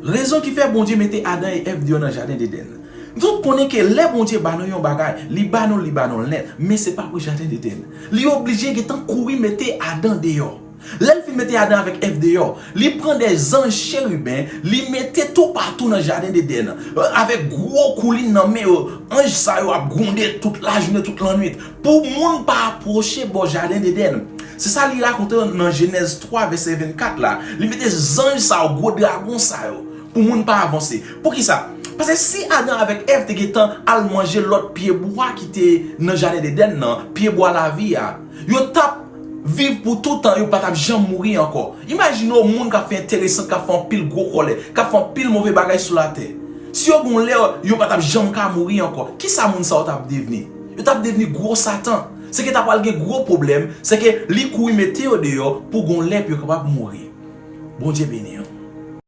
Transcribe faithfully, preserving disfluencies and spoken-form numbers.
Rezon ki fè Bondye mete Adan e Èv deyò nan jaden Edenn. Nou tout konnen ke lè Bondye ba nou yon bagay, li ba nou, li ba nou l nèt, men se pa pou jaden Edenn. Li oblije gentan kouri mete Adan deyò. Lè l fin mete Adan avèk Èv deyò, li pran de zanj cheriben, li mete toupatou nan jaden Edenn, avèk gwo koulin nan men yo. Anj sa yo ap gwonde tout lajounen, tout lannwit, pou moun pa apwoche bò jaden Edenn. Se sa li rakonte nan Jenèz twa, vèsè vennkat la. Li mete zanj sa yo, gwo dragon sa yo, pou moun pa avanse. Poukisa? Paske si Adan avèk Èv te gentan al manje lòt pyebwa ki te nan jaden Edenn nan, pyebwa lavi a, yo t ap viv pou toutan, yo pa t ap janm mouri ankò. Imajine yon moun k ap fè enteresan, k ap fè anpil gwo kòlè, k ap fè anpil move bagay sou latè. Si yo gen yon lè, yo pa t ap janm ka mouri ankò. Kisa moun sa yo t ap devni? Yo t ap devni gwo Satan. Se ke ta pral gen gwo pwoblèm, se ke li kouri mete yo deyò pou gen yon lè pou yo kapab mouri. Bondye beni w.